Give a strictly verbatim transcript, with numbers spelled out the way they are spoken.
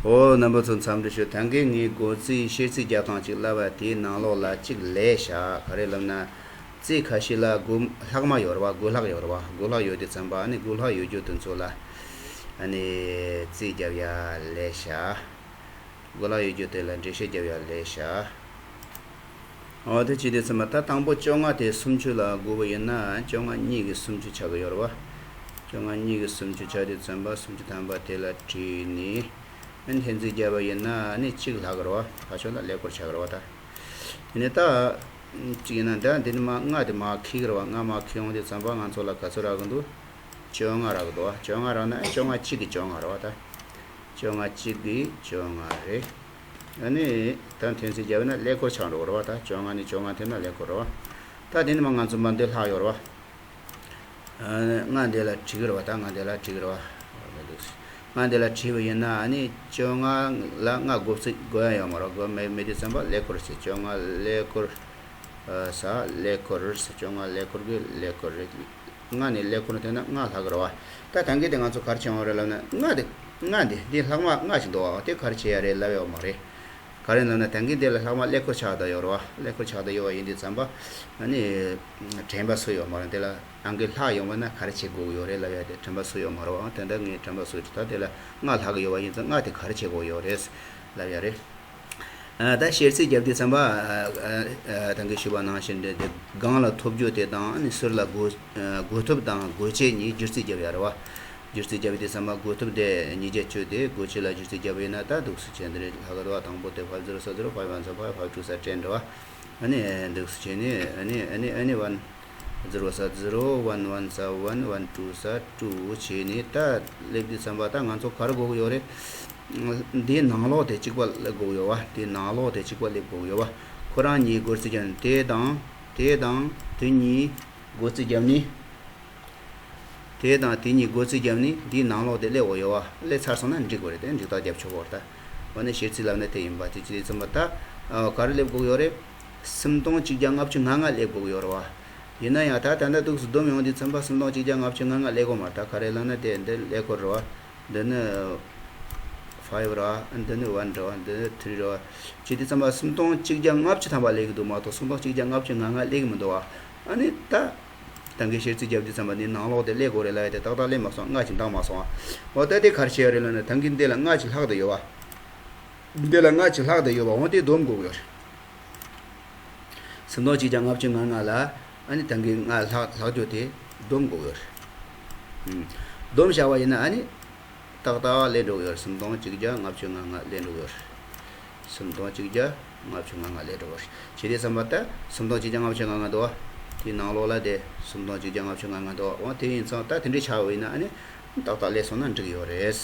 ཨོ། རྣམ་པ་ཚོ་འཚམས་འདྲི་ཞུ། ད་གིན་ངས་སྒོ་རྩིས་ཤེར་རྩིས་རྒྱག་སྟངས་ཅིག་བསླབ་པ་དེའི་ནང་ལོགས་ལ་གཅིག་ལས་བཞག་ག་རེ་ལབ་ན། རྩིས་ཁ་ཤས་ལ་དགུ་ལྷག་མ་ཡོད་རེད་བ། དགུ་ལྷག་ཡོད་རེད་བ། དགུ་ལྷག་ཡོད་དུས་ཙམ་པ་ཨ་ནི་དགུ་ལྷག་ཡོད་རྒྱུ་དེ་ཚོ་ལ་ཨ་ནི་རྩིས་རྒྱབ་ཡ་ལས་བཞག་དགུ་ལྷག་ཡོད་རྒྱུ་དེ་ལ་འགྲེལ་བཤད་རྒྱབ་ཡ་ལས་བཞག་འོ་དེ་བྱས་དུས་ཙམ་པ་ད་དང་པོ་བཅོ་ལྔ་དེ་སུམ་ཅུ་ལ་བགོས་པ་ཡིན་ན་བཅོ་ལྔ་གཉིས་ཀྱི་སུམ་ཅུ་ཆགས་ཀྱི་ཡོད་རེད་བ། བཅོ་ལྔ་གཉིས་ཀྱི་སུམ་ཅུ་ཆགས་དུས་ཙམ་པ་སུམ་ཅུ་ཐམ་པ་དེ་ལ་བྲིས་ནས་ཨ་ནི་ལྷན་ཚིག་བརྒྱབ་པ་ཡིན་ན་ཨ་ནི་གཅིག་ལྷག་གི་རེད་བ། ཕར་ཕྱོགས་ལ་ཀླད་ཀོར་ཆགས་ཀྱི་རེད་བ། ད་ཡིན་ནའི་ད་གཅིག་ཡིན་ན་ད་འདི་ནི་མ་ལྔ་དེ་མར་འཁྱེར་གྱི་རེད་བ། ལྔ་མར་འཁྱེར་ཡོང་དུས་ཙམ་པ་ང་ཚོ་ལ་ག་ཚོད་རག་གི་འདུག་བཅོ་ལྔ་རག་གི་འདུག་བ། བཅོ་ལྔ་རག་ན་ཨ་བཅོ་ལྔ་གཅིག་གི་བཅོ་ལྔ་རེད་བ་ད། བཅོ་ལྔ་གཅིག་གི་བཅོ་ལྔ་རེད། ཨ་ནི་ད་ལྷན་ཚིག་བརྒྱབ་ན་ཀླད་ཀོར་ཆགས་འགྲོ་གི་རེད་བ། ད་བཅོ་ལྔ་ནས་བཅོ་ལྔ་འཐེན་ན་ཀླད་ཀོར་རེད་བ། ད་དེ་ནི་མ་ང་ཚོ་མ་འདི་ལྷག་ཡོད་རེད་བ། ཨ་ནི་ལྔ་འདི་ལ་བྲིས་གི་རེད་བ། ད་ལྔ་འདི་ལ་བྲིས་གི་རེད་བ། ལྔ་འདི་ལ་བྲིས་པ་ཡིན་ན་ཨ་ནི་བཅོ་ལྔ་ལ་ལྔ་བགོ་རྩིས་བགོ་ཡ་ཡོད་མ་རེད། བགོ་མེད་མེད་དུས་ཙམ་པ་ཀླད་ཀོར་ཟེར། བཅོ་ལྔ་ཀླད་ཀོར། ས་ཀླད་ཀོར་ཟེར། བཅོ་ལྔ་ཀླད་ཀོར་གི་ཀླད་ཀོར་རེད། ལྔ་ནས་ཀླད་ཀོར་འཐེན་ན་ལྔ་ལྷག་གི་རེད་བ། ད་ད་གིན་དེ་ང་ཚོ་ག་རེ་བྱེད་ཡོང་རེད་ལབ་ན་ལྔ་དེ། ལྔ་འདི་འདི་ལྷག་མ་ལྔ་ཞིག་འདུག་བ། དེ་ག་རེ་བྱེད་ཡ་རེད་ལབ་ཡོད་མ་རེད། ག་རེ་ལབ་ན་ད་གིན་དེ་ལ་ལྷག་མ་ཀླད་ཀོར་ཆགས་བསྡད་ཡོད་རེད་བ། ཀླད་ཀོར་ཆགས་བསྡད་ཡོད་པ་ཡིན་དུས་ཙམ་པ་ཨ་ནི་དྲན་པ་གསོ་ཡོད་མ་རེད། དེ་ལ་ཨང་ཀི་ལྷག་ཡོང་བ་ན་ག་རེ་བྱེད་དགོས་ཀྱི་ཡོད་རེད་ལབ་ཡ་དེ་དྲན་པ་གསོ་ཡོད་མ་རེད་བ། དེ་འདྲ་ངས་དྲན་པ་གསོ་ཡོད། ད་དེ་ལ་ལྔ་ལྷག་གི་ཡོད་པ་ཡིན་ཙང་ལྔ་དེ་ག་རེ་བྱེད་དགོས་ཡོད་རེད་ལབ་ཡ་རེད། ཨ། ད་ཤེར་རྩིས་བརྒྱབ་དུས་ཙམ་པ་ཨ་ཨ་ད་གིན་ཞུས་པ་ནང་བཞིན་རེད་དེ། སྒང་ལ་ཐོབ་རྒྱུ་དེ་དང་ཨ་ནི་ཟུར་ལ་བགོ་ཨ་བགོ་ཐུབ་དང་བགོ་བྱེད་གཉིས་སྒྱུར་རྩིས་བརྒྱབ་ཡ་རེད་བ། སྒྱུར་རྩིས་བརྒྱབ་དུས་ཙམ་པ་བགོ་ཐུབ་དེ་ཉིས་བརྒྱ་བཅུ་དེ་བགོ་བྱེད་ལ་སྒྱུར་རྩིས་བརྒྱབ་པ་ཡིན་ན་ད་འདུག་སེ་བྱས་འདི་རེད། ལྷག་གི་རེད་བ། དང་པོ་དེ་five zero seven zero five one seven five five two seven ten རེད་བ། ཨ་ནི་འདུག་སེ་བྱས་ནས་ཨ་ནི་ཨ་ནི་ཨ་ནི་one zero seven zero one one seven one two seven two བྱས་ནས་ད་སླེབས་དུས་ཙམ་པ་ད་ང་ཚོ་ག་རེ་དགོས་ཀྱི་ཡོད་རེད། འདིའི་ནང་ལོགས་དེ་གཅིག་པ་སླེབས་དགོས་ཡོད་བ། དེའི་ནང་ལོགས་དེ་གཅིག་པ་སླེབས་དགོས་ཡོད་བ། ཁོ་རང་གཉིས་སྒོ་རྩིས་བརྒྱབ་ནས་དེ་དང་དེ་དང་དེ་གཉིས་སྒོ་རྩིས་བརྒྱབ་ནས། དེ་དང་དེ་གཉིས་སྒོ་རྩིས་བརྒྱབ་ནས་འདིའི་ནང་ལོགས་དེ་སླེབས་དགོས་ཡོད་བ། སླེབས་ཚར་སོང་ན་འགྲིག་དགོས་རེད། དེ་འགྲིག་རྟགས་བརྒྱབ་ཆོག་གི་རེད་ད། འོ་ན་ཤེར་རྩིས་ལབ་ན་དེ་ཡིན་པ། དེ་ཅི་ཙམ་པ་ད་ག་རེ་སླེབས་དགོས་ཡོད་རེད། སུམ་སྟོང་གཅིག་བརྒྱ་ལྔ་བཅུ་ང་ལྔ་སླེབས་དགོས་ཡོད་རེད་བ། ཡིན་ན་ཡང་ད་ད་ལྟ་འདུག་སེ་བསྡོམས་ཡོང་དུས་ཙམ་པ་སུམ་སྟོང་གཅིག་བརྒྱ་ལྔ་བཅུ་ང་ལྔ་སླེབས་དགོས་མ་རེད། ད་ག་རེ་ལབ་ན་དེ་འདི་ཀླད་ཀོར་རེད་བ། འདི་ནི་five རེད་བ། འདི་ནི་one རེད་བ། འདི་ནི་three རེད་བ། བྱེད་དུས་ཙམ་པ་སུམ་སྟོང་གཅིག་བརྒྱ་ལྔ་བཅུ་ཐམ་པ་སླེབས་ཀྱི་འདུག་མ་གཏོགས་སུམ་སྟོང་གཅིག་བརྒྱ་ལྔ་བཅུ་ང་ལྔ་སླེབས་ཀྱི་མི་འདུག་བ། ཨ་ནི་ད་ད་གིན་ཤེར་རྩིས་བརྒྱབ་དུས་ཙམ་པ་འདི་ནང་ལོགས་དེ་སླེབས་དགོས་རེད་ལབ་ཡ་དེ་ཏག་ཏག་སླེབས་མ་སོང་། ལྔ་ཅིག་འདང་མ་སོང་བ། འོ་ད་དེ་ག་རེ་བྱེད་ཡ་རེད་ལབ་ན་ད་གིན་འདི་ལ་ལྔ་ཅིག་ལྷག་བསྡད་ཡོད་བ། འདི་ལ་ལྔ་ཅིག་ལྷག་བསྡད་ཡོད་པ། འོ་དེ་སྡོམ་དགོས་ཀྱི་ཡོད་རེད། སུམ་སྟོང་གཅིག་བརྒྱ་ལྔ་བཅུ་ང་ལྔ་ལ་ཨ་ནི་ད་གིན་ལྔ་ལྷག་ལྷག་རྒྱུ་དེ་སྡོམ་དགོས་ཀྱི་ཡོད་རེད། ཨུམ། སྡོམ་བཞག་པ་ཡིན་ན་ཨ་ནི་ཏག་ཏག་སླེབས་འགྲོ་གི་ཡོད་རེད། སུམ་སྟོང་གཅིག་བརྒྱ་ལྔ་བཅུ་ང་ལྔ་སླེབས་འགྲོ་གི་ཡོད་རེད། སུམ་སྟོང་གཅིག་བརྒྱ་ལྔ་བཅུ་ང་ལྔ་སླེབས་འགྲོ་གི་ཡོད་རེད། བྱས་དུས་ཙམ་པ་ད་སུམ་སྟོང་གཅིག་བརྒྱ་ལྔ་བཅུ་ང་ལྔ་འདུག་བ། དེའི་ནང་ལོགས་ལ་དེ་སུམ་སྟོང་གཅིག་བརྒྱ་ལྔ་བཅུ་ང་ལྔ་འདུག་བ། འོ་དེ་ཡིན་ཙང་ད་དེ་འདྲས་ཆགས་པ་ཡིན་ན་ཨ་ནི་ཏག་ཏག་སླེབས་སོང་ན་འགྲིག་ཡོད་རེད།